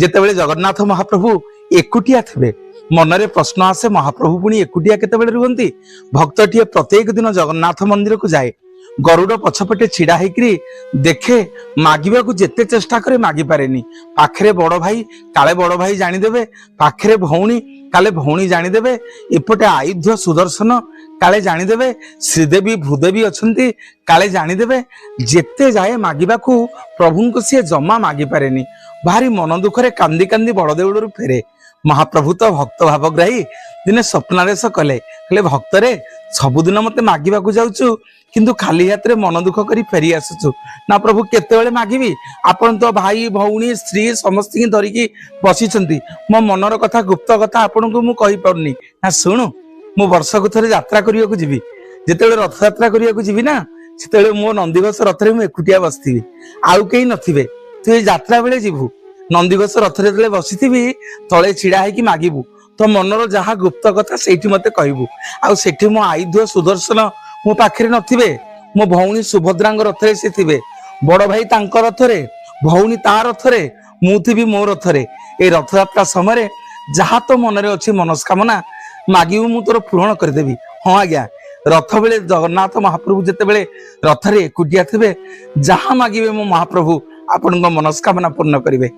ଯେତେବେଳେ ଜଗନ୍ନାଥ ମହାପ୍ରଭୁ ଏକୁଟିଆ ଥିବେ, ମନରେ ପ୍ରଶ୍ନ ଆସେ, ମହାପ୍ରଭୁ ପୁଣି ଏକୁଟିଆ କେତେବେଳେ ରୁହନ୍ତି? ଭକ୍ତଟିଏ ପ୍ରତ୍ୟେକ ଦିନ ଜଗନ୍ନାଥ ମନ୍ଦିରକୁ ଯାଏ, ଗରୁଡ଼ ପଛପଟେ ଛିଡା ହେଇକିରି ଦେଖେ, ମାଗିବାକୁ ଯେତେ ଚେଷ୍ଟା କରେ ମାଗିପାରେନି। ପାଖରେ ବଡ ଭାଇ, କାଳେ ବଡ ଭାଇ ଜାଣିଦେବେ, ପାଖରେ ଭଉଣୀ, କାଳେ ଭଉଣୀ ଜାଣିଦେବେ, ଏପଟେ ଆୟୁଧ ସୁଦର୍ଶନ, କାଳେ ଜାଣିଦେବେ, ଶ୍ରୀଦେବୀ ଭୂଦେବୀ ଅଛନ୍ତି, କାଳେ ଜାଣିଦେବେ। ଯେତେ ଯାଏ ମାଗିବାକୁ ପ୍ରଭୁଙ୍କୁ, ସିଏ ଜମା ମାଗିପାରେନି। ଭାରି ମନ ଦୁଃଖରେ କାନ୍ଦି କାନ୍ଦି ବଡ଼ଦେଉଳରୁ ଫେରେ। ମହାପ୍ରଭୁ ତ ଭକ୍ତ ଭାବଗ୍ରାହୀ, ଦିନେ ସ୍ୱପ୍ନାଦେଶ କଲେ, କହିଲେ, ଭକ୍ତରେ, ସବୁଦିନ ମତେ ମାଗିବାକୁ ଯାଉଛୁ, କିନ୍ତୁ ଖାଲି ହାତରେ ମନ ଦୁଃଖ କରି ଫେରି ଆସୁଛୁ। ନା ପ୍ରଭୁ, କେତେବେଳେ ମାଗିବି? ଆପଣ ତ ଭାଇ ଭଉଣୀ ସ୍ତ୍ରୀ ସମସ୍ତଙ୍କୁ ଧରିକି ବସିଛନ୍ତି, ମୋ ମନର କଥା, ଗୁପ୍ତ କଥା ଆପଣଙ୍କୁ ମୁଁ କହିପାରୁନି। ନା ଶୁଣୁ, ମୁଁ ବର୍ଷକୁ ଥରେ ଯାତ୍ରା କରିବାକୁ ଯିବି। ଯେତେବେଳେ ରଥଯାତ୍ରା କରିବାକୁ ଯିବି ନା, ସେତେବେଳେ ମୋ ନନ୍ଦିଘୋଷ ରଥରେ ମୁଁ ଏକୁଟିଆ ବସିଥିବି, ଆଉ କେହି ନଥିବେ। ତୁ ଏଇ ଯାତ୍ରା ବେଳେ ଯିବୁ, ନନ୍ଦିଘୋଷ ରଥରେ ଯେତେବେଳେ ବସିଥିବି, ତଳେ ଛିଡା ହେଇକି ମାଗିବୁ। ତୋ ମନର ଯାହା ଗୁପ୍ତ କଥା ସେଇଠି ମତେ କହିବୁ। ଆଉ ସେଠି ମୋ ଆୟୁଧ ସୁଦର୍ଶନ ମୋ ପାଖରେ ନଥିବେ, ମୋ ଭଉଣୀ ସୁଭଦ୍ରାଙ୍କ ରଥରେ ସେ ଥିବେ। ବଡ ଭାଇ ତାଙ୍କ ରଥରେ, ଭଉଣୀ ତା ରଥରେ, ମୁଁ ଥିବି ମୋ ରଥରେ। ଏଇ ରଥଯାତ୍ରା ସମୟରେ ଯାହା ତୋ ମନରେ ଅଛି ମନସ୍କାମନା ମାଗିବୁ, ମୁଁ ତୋର ପୂରଣ କରିଦେବି। ହଁ ଆଜ୍ଞା, ରଥ ବେଳେ ଜଗନ୍ନାଥ ମହାପ୍ରଭୁ ଯେତେବେଳେ ରଥରେ ଏକୁଟିଆ ଥିବେ, ଯାହା ମାଗିବେ ମୋ ମହାପ୍ରଭୁ ଆପଣଙ୍କ ମନସ୍କାମନା ପୂର୍ଣ୍ଣ କରିବେ।